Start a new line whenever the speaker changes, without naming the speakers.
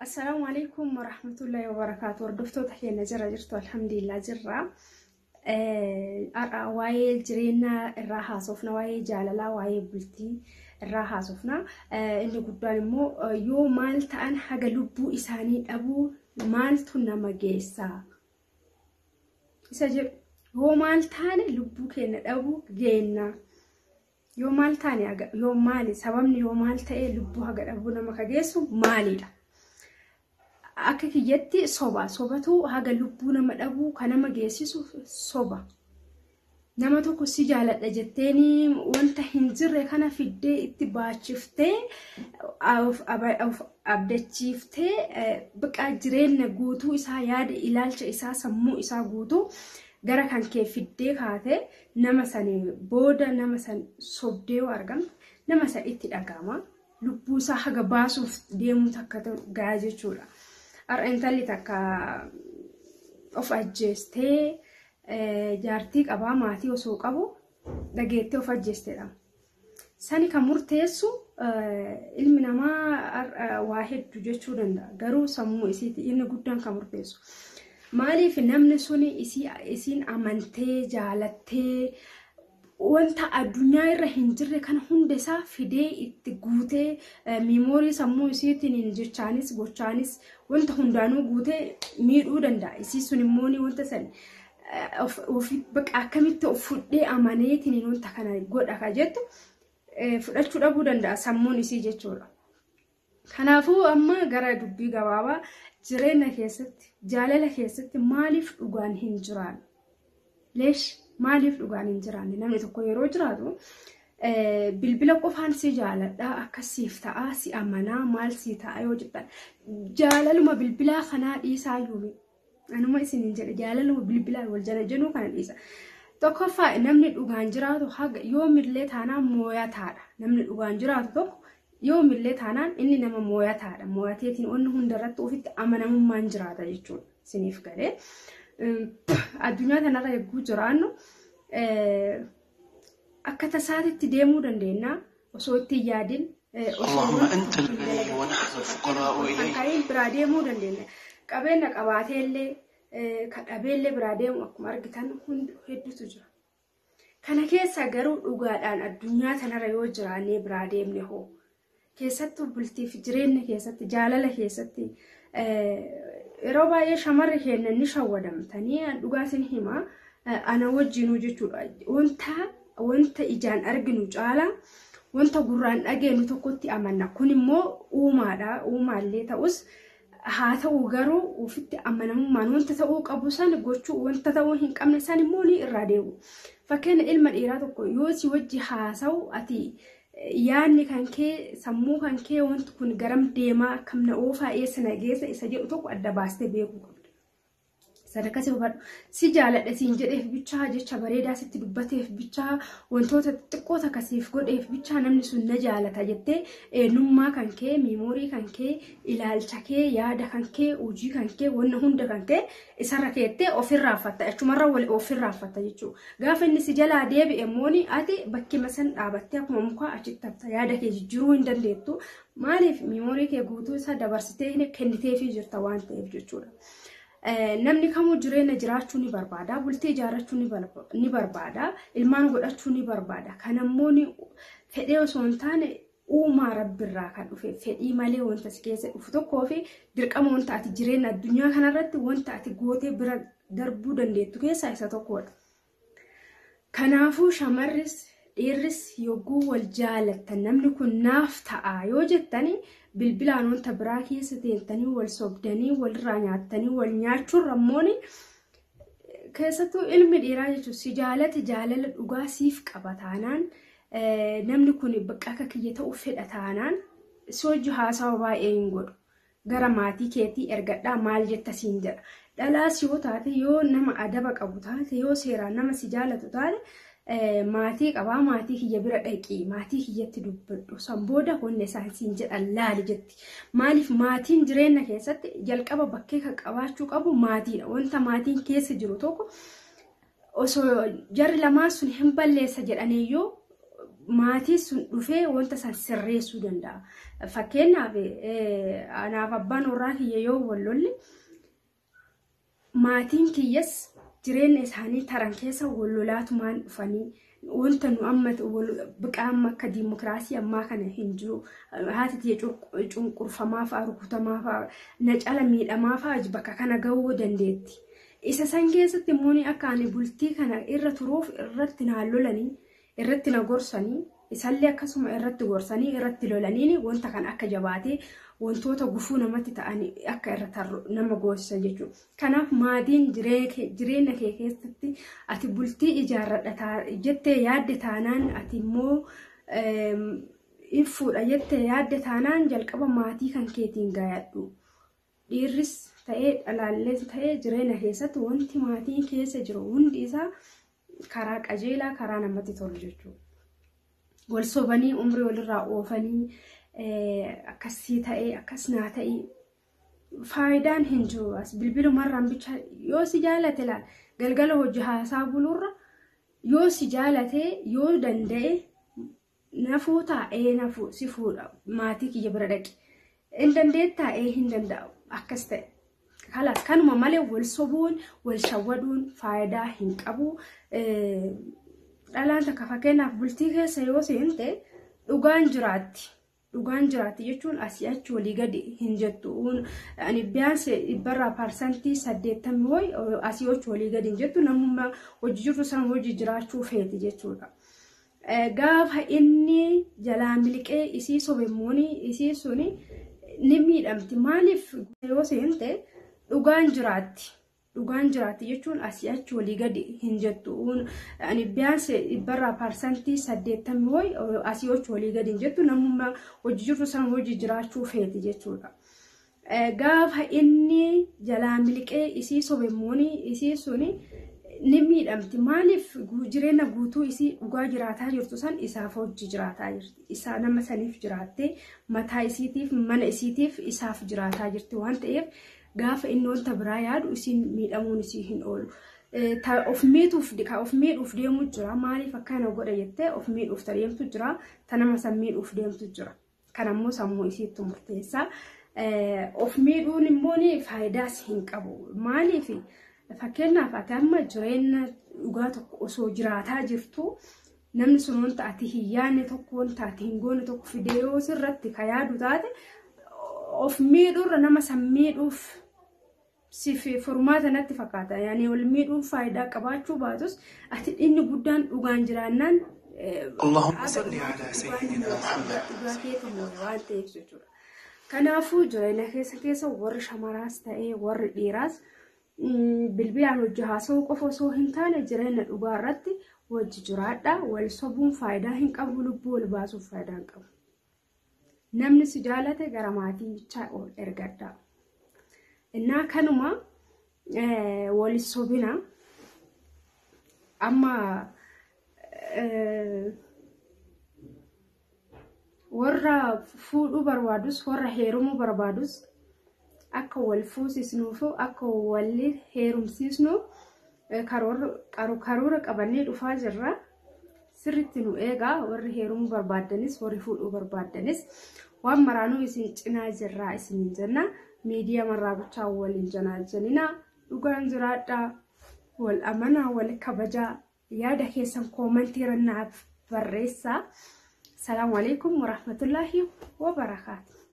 Assalaamu alaikum warahmatullahi wabarakaatu. Hordoftoota keenya jira jirtu, alhamdulillah jirra. Har'a waa'ee jireenyaa irraa haasofna, waa'ee jaalalaa, waa'ee bultii irraa haasofna. Inni guddaan immoo yoo maal ta'an haga lubbuu isaanii dhabuu maaltu nama geessa? Isa jedhu, yoo maal taane lubbuu keenya dhabuu geenna? Yoo maal taane, yoo maali sababni, yoo maal ta'e lubbuu haga dhabuu nama ka geessu maalidha? Akka kiyyatti soba. Sobatu haga lubbuu nama dhabuu kan nama geessisu soba. Nama tokko si jaaladha jetteeni wanta hin jirre kana fiddee itti baachiftee, of abdachiiftee, biqaa jireenya guutuu isaa, yaada, ilaalcha isaa, sammuu isaa guutuu gara kan kee fiddee kaatee, nama sani booda nama san sobdee yoo argamte, nama san itti dhaga'ama. Lubbuu isaa haga baasuuf deemuu takka gahaa jechuudha. Har'a intalli takka of ajjeestee, jaartii qabaa, maatii osoo qabu dhageettee of ajjeesteedha. Sani kan murteessu, ilmi namaa waa hedduu jechuu danda'a. Garuu sammuu isiiti inni guddaan kan murteessu. Maaliif? Namni suni isiin amantee jaalattee, wanta addunyaa irra hin jirre kana hunda isaa fidee itti guutee, memory sammuu isiitiin jechaanis gochaanis wanta hundaanuu guutee miidhuu danda'a. Isii sun immoo wanta san akkamitti of fudhee amaneetiin wanta kana godha ka jettu fudhachuu dhabuu danda'a sammuun isii jechuudha. Kanaafuu amma gara dubbii gabaabaa, jireenya keessatti, jaalala keessatti maaliif dhugaan hin jiraanne? Leesh, maaliif dhugaan hin jiraanne? Namni tokko yeroo jiraatu bilbila qofaan si jaaladha, akkasiif ta'a, si amanaa, maal si ta'a yoo jettan, jaalaluma bilbilaa kanaa dhiisaa yuumi. Anuma isiniin jedhe, jaalaluma bilbilaa wal jala jenuu kana dhiisa. Tokkoffaa, namni dhugaan jiraatu haga yoomillee taanaan mooyataadha. Namni dhugaan jiraatu tokko yoomillee taanaan inni nama mooyataadha. Mooyateetiin wanni hundarratti ofitti amanamummaan jiraata jechuudha. Isiniif galee. Addunyaa kanarra eeguu jiraannu akka tasaatitti deemuu dandeenya osoo itti hin yaadin.
اللهم أنت الغني ونحن الفقراء إليك.
Kan biraa deemuu dandeenya. Qabeenya qabaateellee kan dhabeellee biraa deemu akkuma argitan hedduutu jira. Kana keessa garuu dhugaadhaan addunyaa kanarra yoo jiraannee biraa deemne hoo? Keessattuu bultiif jireenya keessatti, jaalala keessatti yeroo baay'ee shamarri keenya ni shawwadamtanii, dhugaa isin hima, ana wajjinuu jechuudha. Wanta ijaan arginu caalaa wanta gurraan dhageenyu tokkotti amanna. Kun immoo uumaadha. Uumaallee ta'us haa ta'u, garuu ofitti amanamummaan wanta ta'uu qabu san gochuu, wanta ta'uu hin qabne san immoo ni irraa deemu. Fakkeenya, ilma dhiiraa tokko yoo si wajji haasa'u, ati yaadni kan kee, sammuu kan kee, wanti kun garam deemaa, akkam na oofaa, eessa na geessa isa jedhu tokko adda baastee beekuu qabda. Sadarkaa si hubadhu, si jaaladha siin jedheef bichaa, jecha bareedaa sitti dubbateef bichaa, wantoota xixiqqoo takka siif godheef bichaa namni sun na jaalata jettee eenyummaa kan kee, memory kan kee, ilaalcha kee, yaada kan kee, hojii kan kee, wanna hunda kan kee isarra keettee ofirraaffatta, achumarra wal ofirraaffatta jechuudha. Gaafa inni si jalaa deebi'e immoo ati bakkuma san dhaabattee akkuma mukaa achitti hafta, yaada kee jijjiiruu hin dandeettu. Maaliif? Memory kee guutuu isaa dabarsitee kenniteefii jirta waan ta'eef jechuudha. Namni kamuu jireenya jiraachuu ni barbaada, bultii ijaarrachuu ni barbaada, ilmaan godhachuu ni barbaada. Kanammoo fedhee osoo hin taane uumaa rabbirraa kan dhufe, fedhii malee wanta si keessa dhufu tokkoo fi dirqama wanta ati jireenya addunyaa kanarratti wanta ati gootee bira darbuu dandeettu keessaa isa tokkodha. Kanaafuu shamarris dhiirris yogguu wal jaalattan, namni kun naaf ta'a yoo jettani, bilbilaan wanta biraa keessa teentanii wal sobdanii walirraa nyaattanii wal nyaachuurra immoo, keessattuu ilmi dhiiraa jechuun si jaalate, jaalala dhugaa siif qaba taanaan, namni kun bakka akka kiyya ta'uu fedha taanaan, si hojii haasawa baay'ee hin godhu. Gara maatii keetii ergadhaa, maal jetta siin jedha. Dhalaas yoo taate, yoo nama adaba qabu taate, yoo seeraan nama si jaalatu taate, maatii qabaa, maatii kiyya bira dhaqii, maatii kiyyatti dubbadhu, san booda wanni isaan siin jedhan laali jetti. Maaliif? Maatiin jireenya keessatti jalqaba bakkee kan qabaachuu qabu maatiidha. Wanta maatiin keessa jiru tokko osoo jarri lamaan sun hin balleessa jedhaniiyyuu Maatii sun dhufee wanta san sirreessuu danda'a. Fakkeenyaaf anaaf abbaan warraa kiyya yoo wal lolle maatiin kiyyas jireenya isaanii taran keessa wal lolaatumaan dhufanii wanta nu amma biqaa amma akka diimokiraasii ammaa kana hin jiru. Haati tiyya cunqurfamaa fa'a rukutamaa fa'a na cala miidhamaa fa'a bakka kana gahuu dandeetti. Isa san keessatti immoo akka ani bultii kana irra turuuf irratti naan lolanii irratti na gorsanii isallee akkasuma irratti gorsanii irratti lolaniin wanta kana akka jabaatee wantoota gufuu namatti ta'an akka irra tarru nama goosisan jechuudha. Kanaaf maatiin jireenya kee keessatti ati bultii ijaarradha jettee yaadde taanaan ati immoo hin fuudha jettee yaadde taanaan jalqaba maatii kan keetiin gaayadhu. Dhiirris ta'ee dhalaallee ta'ee jireenya keessatti wanti maatiin keessa jiru hundi isaa karaa qajeelaa karaa namatti tolu jechuudha. Wal sobanii umrii walirraa oofanii akkasii ta'ee akkas naa ta'ee faayidaan hin jiru. As bilbilumarraan bicha yoo si jaalate laal galgala hojii haasaa buluurra yoo si jaalate yoo danda'e nafuu taa'ee nafuu si fuudha maatii kiyya bira dhaqi. Hin dandeettaa hin danda'u akkas ta'e. Kalaas kanuma malee wal sobuun wal shawwaduun faayidaa hin qabu. Dhalaan takka fakkeenyaaf bultii keessa yoo seente dhugaan jiraatti. Dhugaan jiraatti jechuun asii achi walii gadi hin jettu. Ani biyaanse 80% wayi asii achi walii gadi hin jettu namummaa hojii jirtu sana hojii jiraachuu feeti jechuudha. Gaafa inni jalaa miliqee isii sobe immoo isii suni ni miidhamti. Maaliif yoo seente dhugaan jiraatti. Dhugaan jiraatti jechuun asii achi walii gadi hin jettu. Ani biyaanse 80% wayi asii achi walii gadi hin jettu namummaa hojii jirtu sana hojii jiraachuu feeti jechuudha. Gaafa inni jalaa miliqee isii sobe immoo isii suni ni miidhamti. Maaliif jireenya guutuu isii dhugaa jiraataa jirtu san isaaf hojii jiraataa jirti. Isaa nama saniif jiraattee mataa isiitiif mana isiitiif isaaf jiraataa jirti waan ta'eef gaafa inni wanta biraa yaadu isiin miidhamuun isii hin oolu. Of miidhuuf deemu jira. Maaliif akkana godha jettee of miidhuuf deemtu jira. Ta nama san miidhuuf deemtu jira. Kanammoo sammuu isiitti murteessa. Of miidhuun immoo faayidaas hin qabu. Maaliif fakkeenyaaf ati amma jireenya dhugaa tokko osoo jiraataa jirtu namni sun wanta ati hin yaadne tokko wanta ati hin goone tokko fidee yoo sirratti ka yaadu taate of miidhuurra nama san miidhuuf siif furmaata natti fakkaata. Yaani wal miidhuun faayidaa qabaachuu baatus ati inni guddaan dhugaan jiraannaan
اللهم صل على سيدنا محمد.
Dhugaa keetu waan ta'eef jechuudha. Kanaafuu jireenya keessa keessa warri shamaraas ta'ee warri dhiiraas bilbilaan hojii haasa'uu qofa osoo hin taane jireenya dhugaa irratti wajji jiraadha. Wal sobuun faayidaa hin qabu, lubbuu wal baasuuf faayidaa hin qabu. Namni si jaalate gara maatii bichaa ol ergadha. Innaa kanuma wal sobina amma warra fuudhuu barbaadus warra heerumuu barbaadus akka wal fuusisnuuf akka wal heerumsiisnu karoora qabannee dhufaa jirra. Sirriitti nu eegaa warri heerumuu barbaaddanis warri fuudhuu barbaaddanis waan maraanuu isin cinaa jirraa isiniin jenna. Miidiyaa marraa bichaa waliin janaa dhugaan jiraadhaa wal amanaa wal kabajaa yaada keessan koomantii irra naaf barreessaa. Salaamu alaikum warahmatullaahi wabarakaatu.